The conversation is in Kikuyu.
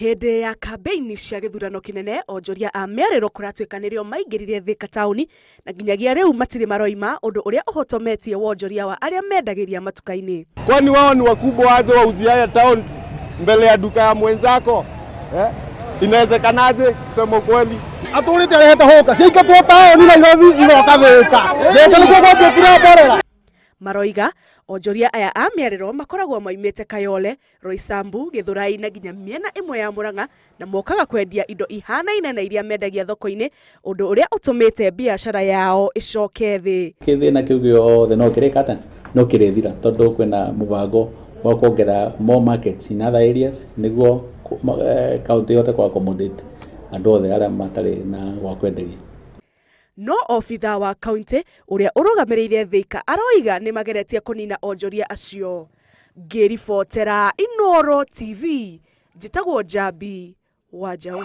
Hĩndĩ ya kambeini cia gĩthurano kĩnene, onjoria a mĩarĩro kũratuĩka nĩrĩo maingĩrire Thika taũni na nginyagia rĩu matirĩ maroima, ũndũ ũrĩa ũhotometie wonjoria wa arĩa mendagĩria matuka-inĩ. Kwani wao ni wakubwa aje wauziane town mbele ya duka ya mwenzako? Eh? Inawezekanaje kusema ukweli? Atũrĩte arehete hũka ciaingatwo taũni Nairobi igoka Thika. Gĩkĩ nĩkĩo gwatuĩkire mborera. Maroiga onjoria aya a mĩarĩro makoragwo moimĩte Kayole, Roysambu, Githurai na nginya mĩena ĩmwe ya Murang'a na mokaga kwendia indo ihanaine na iria mendagia thoko-inĩ, ũndũ ũrĩa ũtũmĩte biacara yao ĩcoke thĩ. Kĩthĩna kĩu gĩothe no kĩrĩka atĩa? No kĩrĩthira tondũ kwĩna mũbango wa kuongerera more markets in other areas nĩguo county ĩhote kũ accommodate andũ othe arĩa matarĩ na gwa kwenderia. No obitha wa kaunti ũrĩa ũrũgamĩrĩire Thika aroiga nĩ mageretie kũnina onjoria acio. Ngĩribotera Inooro TV, njĩtagwo Njambi wa Njaũ.